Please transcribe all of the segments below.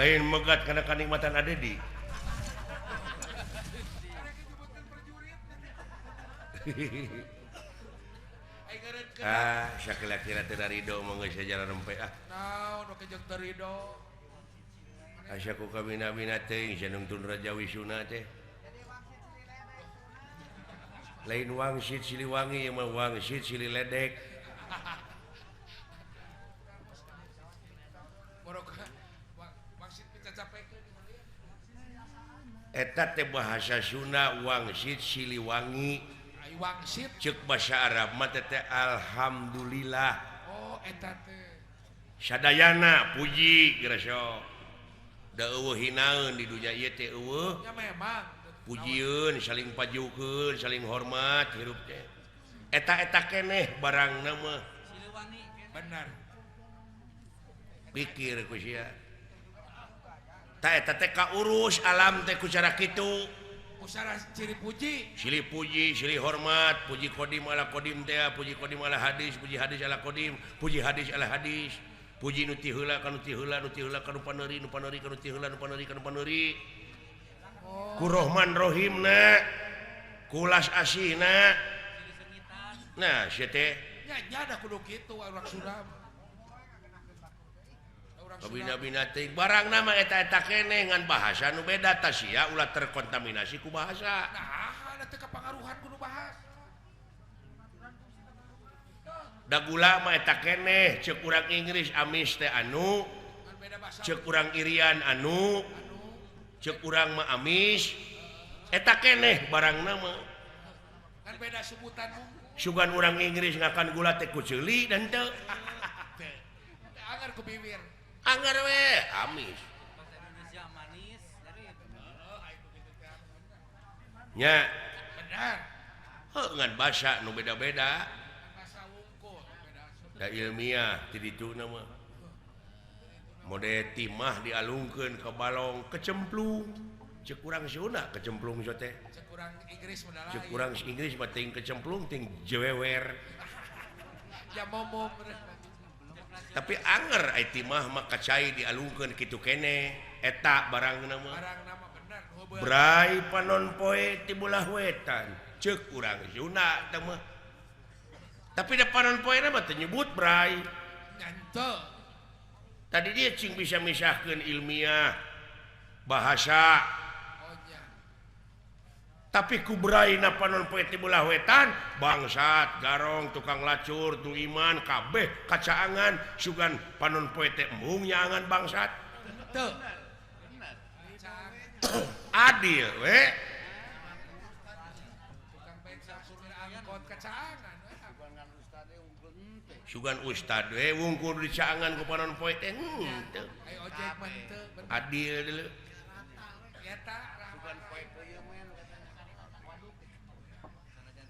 Lain megat karena kanikmatan ada di. Ah, sakila-kira teu darido mah geus jalan rempe ah. Naon nu kejeng teu rido. Asa ku kabina-bina teuing sanungtun Raja Wisuna teh. Lain wangsit Siliwangi ieu mah wangsit Sililedek. Eta teh bahasa Sunda wangsit Siliwangi. Wangsit cek bahasa Arab mah teh alhamdulillah. Oh eta teh. Sadayana puji geura da eueuh hinaeun di dunya ieu teh eueuh. Ya memang. Pujieun saling pajukeun, saling hormat hirup teh. Eta-eta keneh barangna mah. Siliwangi bener. Pikir ku sia. Ta eta teh kaurus alam teh ku cara kitu. Usara ciri puji, silih puji, silih hormat, puji kodim ala kodim teh, puji kodim ala hadis, puji hadis ala kodim, puji hadis ala hadis, puji nu ti heula ka nu ti heula, nu ti heula ka nu paneuri, nu paneuri ka nu ti heula, nu paneuri ka nu paneuri. Ku Rohman Rohimna, kulas asihna. Nah, sia teh nya nya da kudu kitu urang Sunda. Kabina-bina teuing barang nama eta-eta keneh ngan bahasa nu beda tah sia ulah terkontaminasi ku bahasa. Nah, da teu kapangaruhan ku nu bahasa. Da gula mah eta keneh ceuk urang Inggris amis teh anu, ceuk urang Irian anu, ceuk urang mah amis. Eta keneh barang nama. Kan beda sebutan. Sugan urang Inggris ngakan gula teh ku ceuli dan teu. Anger ku bibir. Anggar we amis. Indonesia manis. Nya. Benar. Heuh ngan basa nu beda-beda. Basa wungkul beda. Da ilmiah ti ditu na mah. Mode timah dialungkeun ke balong kecemplung. Ceuk urang Sunda kecemplung so teh. Ceuk urang Inggris mah lain. Ceuk urang Inggris mah ting kecemplung ting jewewer. Ya momom. Tapi anger ai timah mah kacai dialungkeun kitu keneh eta barangna mah. Barangna mah bener. Brai panon poe ti belah wetan ceuk urang Sunda teh mah. Tapi da panon poe mah teu nyebut brai. Henteu. Tadi dia cing bisa misahkeun ilmiah bahasa. Oh nya. Tapi ku braina panon poe ti belah wetan bangsat garong tukang lacur tu iman kabeh kacaangan sugan panon poe teh embung nyaangan bangsat. Henteu. Adil we. Tukang bensin supir angkot kacaangan we. Sugan ustad we wungkul dicaangan ku panon poe teh henteu. Ai ojek mah henteu. Adil deuleu. Eta sugan poe peuyeum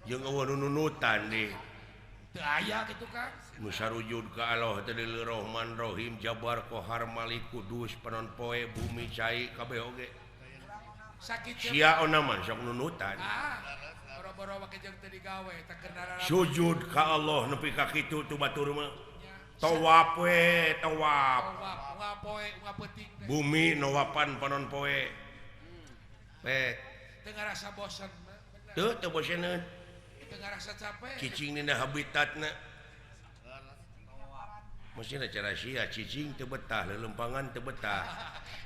jeung eueuh nu nunutan di teu aya kitu Kang. Nu sarujud ka Allah teh deuleu Rahman Rahim Jabar Kohar Malik Kudus panon poe bumi cai kabeh oge. Sakit sia ona mah sok nunutan. Ah, boro-boro make jeung teu digawe teh kendaraan. Sujud ka Allah nepi ka kitu tu batur mah. Tawaf we, tawaf. Tawaf unggal poe unggal peuting teh. Bumi nawapan panon poe. Pek. Teu ngarasa bosen. Teu teu boseneun. Teu ngarasa capek. Cicing dina habitatna. Mestina cara sia cicing teu betah, lelempangan teu betah.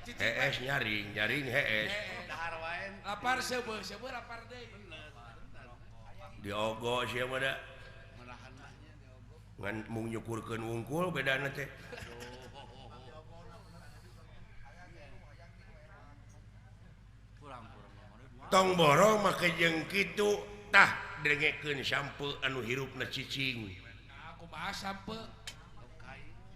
Hees nyaring, nyaring hees. Dahar wae. Lapar seubeuh, seubeuh lapar deui. Diogo sia mah da. Ngan mung nyukurkeun wungkul bedana teh. Tong borong make jeung kitu tah dengekeun sampe anu hirupna cicing. Nah, kumaha sampe?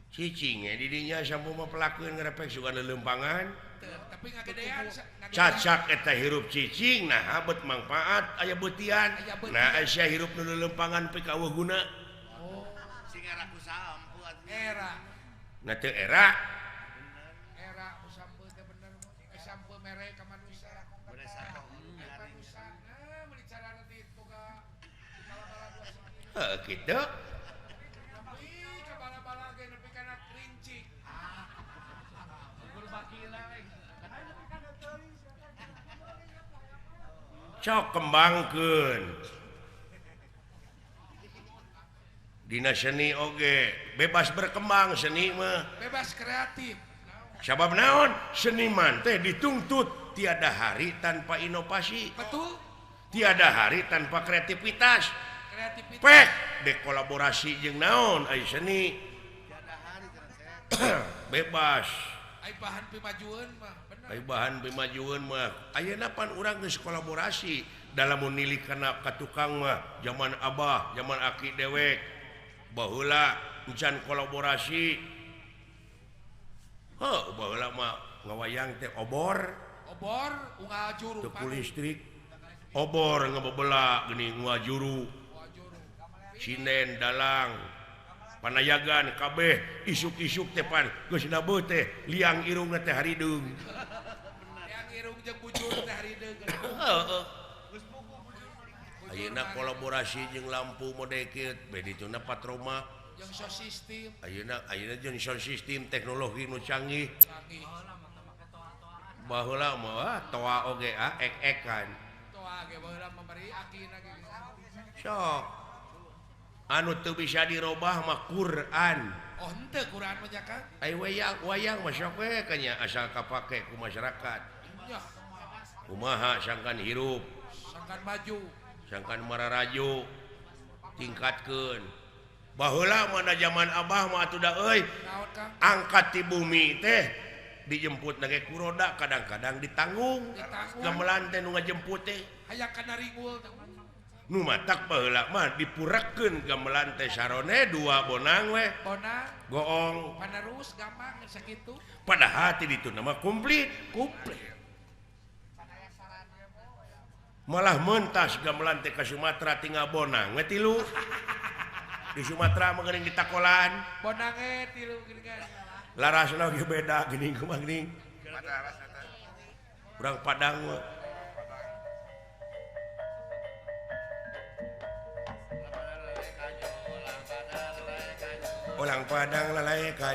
Cicing di dinya sampe mah pelakeun ngarepek sugan lelempangan. Tapi ngagedean cacak eta hirup cicing nah bet mangfaat aya beutian. Nah sia hirup nu lelempangan pika eueuh guna. Oh, sing era ku sampe atuh. Era. Nah teu era. Era ku sampe teh bener. Sampe mere ka manusia. Heuh kitu. Tapi ka bala-bala ge nepi kana kerincik. Sok kembangkeun. Dina seni oge bebas berkembang seni mah. Bebas kreatif. Sabab naon? Seniman teh dituntut tiada hari tanpa inovasi. Betul. Tiada hari tanpa kreativitas. Kreativitas. Pek dekolaborasi jeung naon ai seni. Tiada hari bebas. Ai bahan pimajueun mah bener. Ai bahan pimajueun mah. Ayeuna pan urang geus kolaborasi dalam nilai kana ka tukang mah zaman abah, zaman aki dewek. Baheula encan kolaborasi. Heuh, baheula mah ngawayang teh obor. Obor unggal juru. Teu listrik. Obor ngebebela geuning ngajuru. Sinden dalang panayagan kabeh isuk-isuk teh pan geus nabeuh teh liang irungna teh harideung. Liang irung jeung bujur teh harideung. Heeh. Ayeuna kolaborasi jeung lampu mode kieu beh dituna patroma jeung sound system. Ayeuna ayeuna jeung sound system teknologi nu canggih. Baheula mah toa oge ah ek-ekan. Toa ge baheula mah bari akina ge. Sok anu teu bisa dirobah mah Quran. Oh henteu Quran mah nya Kang. Ai wayang wayang mah sok we kanya asal kapake ku masyarakat. Nya. Kumaha sangkan hirup, sangkan maju, sangkan mararaju tingkatkeun. Baheula mah da zaman abah mah atuh da euy. Angkat ti bumi teh dijemput na ge ku roda kadang-kadang ditanggung. Gamelan teh nu ngajemput teh hayang kana ringul teh. Nu matak baheula mah dipurakeun gamelan teh sarone dua bonang we. Bonang goong panerus gampang sakitu. Padahal ti ditu mah komplit, komplit. Malah mentas gamelan teh ka Sumatera tinggal bonang we tilu. Di Sumatera mah geuning ditakolan. Bonang ge tilu geuning. Larasna ge beda geuning kumaha geuning. Urang Padang mah. Olang Padang lalaekan.